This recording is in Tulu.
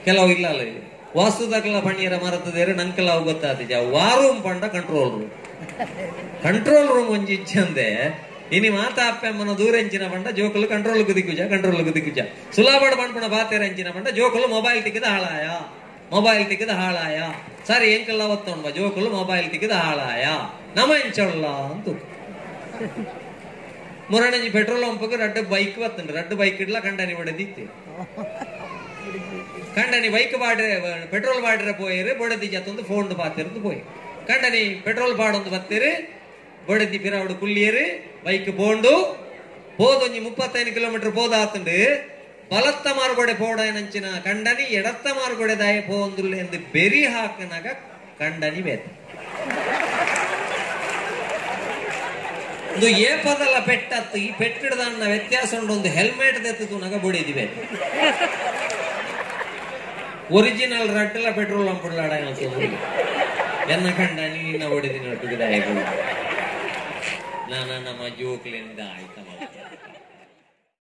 ಕೆಲವು ಇಲ್ಲ ವಾಸ್ತುದಾಕಲ ಪಣ್ಣೀರ ಮರತದೇರು ನಂಕಲಾವು ಗೊತ್ತಾತಿಜ ವಾರೂಮ್ ಪಂಡ ಕಂಟ್ರೋಲ್ ರೂಮ್. ಕಂಟ್ರೋಲ್ ರೂಮ್ ಒಂಜಿ ಇಚ್ಚಂದೆ ಇನಿ ಮಾತಾ ಅಪ್ಪೆಮ್ಮನ ದೂರೆಂಚಿನ ಪಂಡ ಜೋಕುಲು ಕಂಟ್ರೋಲ್ ಕುದಿಕುಜ, ಕಂಟ್ರೋಲ್ ಕುದಿಕುಜ. ಸುಲಾಬಡ ಪಣ್ಪುಣ ಬಾತೆರಂಚಿನ ಪಂಡ ಜೋಕುಲು ಮೊಬೈಲ್ ತಿಕ್ಕಿದ ಹಾಳಾಯ, ಮೊಬೈಲ್ ತಿಕ್ಕಿದ ಹಾಳಾಯ. ಸರಿ ಎಂಕಲ್ಲ ಒತ್ತೊಂಬ ಜೋಕುಲು ಮೊಬೈಲ್ ತಿಕ್ಕಿದ ಹಾಳಾಯ ನಮ ಎಂಚೊಲ್ಲ ಅಂತ. ಮುರಣಂಜಿ ಪೆಟ್ರೋಲ್ ಪಂಪ್ಗೆ ರಡ್ಡ್ ಬೈಕ್ ಬತ್ತುಂಡು, ರಡ್ಡ್ ಬೈಕ್ ಇಡ್ಲ ಕಂಡನಿ ಬಡದಿತ್ತೆ. ಕಂಡನಿ ಬೈಕ್ ಬಾಡ್ರೆ ಪೆಟ್ರೋಲ್ ಬಾಡ್ರೆ ಪೋಯಿರು, ಬೊಡದಿ ಜತ್ತೊಂದು ಫೋನ್ ಪಾತಿರ್ದು ಪೋಯಿ. ಕಂಡನಿ ಪೆಟ್ರೋಲ್ ಬಾಡೊಂದು ಬತ್ತೀರು, ಬೊಡದಿ ಪಿರಾವಡು ಕುಲ್ಲಿಯರು, ಬೈಕ್ ಪೋಂಡು ಪೋದೊಂಜಿ 35 ಕಿಲೋಮೀಟರ್ ಪೋದಾತುಂಡು. ಬಲತ್ತ ಮಾರುಗೊಡೆ ಪೋಡನಂಚಿನ ಕಂಡನಿ ಎಡತ್ತ ಮಾರುಗೊಡೆ ದಾಯ ಪೋಂದುಲ್ಲೆ ಎಂದು ಬೆರಿ ಹಾಕನಾಗ ಕಂಡನಿ ಬೇತ. ಒಂದು ಏಪದಲ್ಲ ಪೆಟ್ಟತ್ತು, ಈ ಪೆಟ್ಟಿಡದನ್ನ ವ್ಯತ್ಯಾಸ ಉಂಟು. ಒಂದು ಹೆಲ್ಮೆಟ್ ದೆತ್ತುನಾಗ ಬೊಡಿದಿ ಬೇತ. ಒರಿಜಿನಲ್ ರಡ್ಡಲ ಪೆಟ್ರೋಲ್ ಪಂಪುಡ್ಲಾಡ ಎನ್ನ ಕಂಡನಿ ನಿನ್ನ ಹೊಡೆದಿ ನಟ್ಟು ದಾಯಗಳು. ನಾನು ನಮ್ಮ ಜೋಕ್ಲಿಂದ ಆಯ್ತಮ್ಮ.